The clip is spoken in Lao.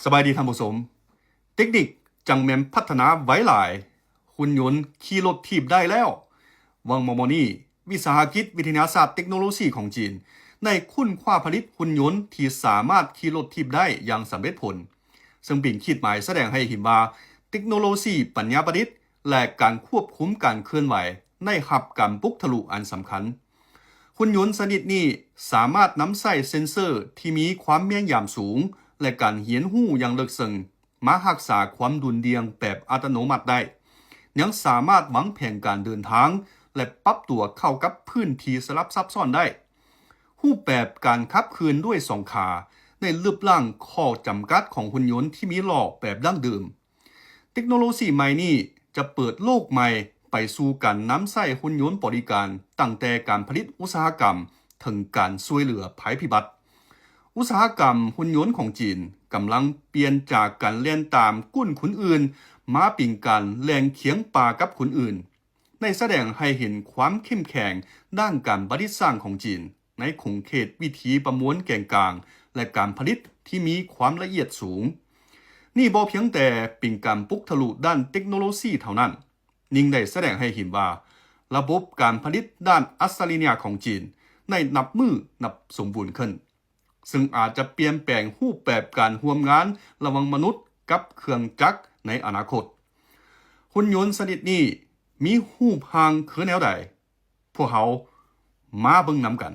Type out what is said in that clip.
ສະບາຍດີທ່ານຜູ້ຊົມ. ເຕັກນິກຈັ່ງແມ່ນພັດທະນາໄວຫຼາຍ, ຫຸ່ນຍົນຂີ່ລົດຖີບໄດ້ແລ້ວ. ຫວ່າງມໍ່ໆນີ້, ວິສາຫະກິດວິທະຍາສາດເຕັກໂນໂລຊີຂອງຈີນ ໄດ້ຄົ້ນຄວ້າຜະລິດຫຸ່ນຍົນທີ່ສາມາດຂີ່ລົດຖີບໄດ້ຢ່າງສຳເລັດຜົນ, ເຊິ່ງເປັນຂີດໝາຍສະແດງໃຫ້ເຫັນວ່າ ເຕັກໂນໂລຊີປັນຍາປະດິດ ແລະ ການຄວບຄຸມການເຄື່ອນໄຫວໄດ້ຮັບການປຸກທະລຸອັນສຳຄັນ. ຫຸ່ນຍົນຊະນິດນີ້ສາມາດນຳໃຊ້ເຊັນເຊີທີ່ມີຄວາມແມ່ນຍຳສູງ ແລະ ການຮຽນຮູ້ຢ່າງເລິກເຊິ່ງ ມາຮັກສາຄວາມດຸ່ນດ່ຽງແບບອັດຕະໂນມັດໄດ້, ຍັງສາມາດວາງແຜນການເດີນທາງ ແລະ ປັບຕົວເຂົ້າກັບພື້ນທີ່ສະຫຼັບຊັບຊ້ອນໄດ້. ຮູບແບບການຂັບເຄື່ອນດ້ວຍສອງຂາໄດ້ລຶບລ້າງຂໍ້ຈຳກັດຂອງຫຸ່ນຍົນທີ່ມີລໍ້ແບບດັ້ງເດີມ. ເຕັກໂນໂລຊີໃໝ່ນີ້ຈະເປີດໂລກໃໝ່ໄປສູ່ການນຳໃຊ້ຫຸ່ນຍົນບໍລິການ, ຕັ້ງແຕ່ການຜະລິດອຸດສາຫະກຳ ເຖິງການຊ່ວຍເຫຼືອໄພພິບັດ. ອຸດສາຫະກຳຫຸ່ນຍົນຂອງຈີນກຳລັງປ່ຽນຈາກການແລ່ນຕາມກົ້ນຄົນອື່ນ ມາເປັນການແລ່ນຄຽງປ່າກັບຄົນອື່ນ, ໄດ້ສະແດງໃຫ້ເຫັນຄວາມເຂັ້ມແຂງດ້ານການປະດິດສ້າງຂອງຈີນ ໃນຂົງເຂດວິທີປະມວນແກນກາງ ແລະ ການຜະລິດທີ່ມີຄວາມລະອຽດສູງ. ນີ້ບໍ່ພຽງແຕ່ເປັນການປຸກທະລຸດ້ານເຕັກໂນໂລຊີເທົ່ານັ້ນ, ຍິ່ງໄດ້ສະແດງໃຫ້ເຫັນວ່າ ລະບົບການຜະລິດດ້ານອັດສະລິຍະຂອງຈີນໄດ້ນັບມື້ນັບສົມບູນຂຶ້ນ, ເຊິ່ງອາດຈະປ່ຽນແປງຮູບແບບການຮ່ວມງານລະຫວ່າງມະນຸດກັບເຄື່ອງຈັກໃນອະນາຄົດ. ຫຸ່ນຍົນຊະນິດນີ້ມີຮູບຮ່າງຄືແນວໃດ? ພວກເຮົາມາເບິ່ງນຳກັນ.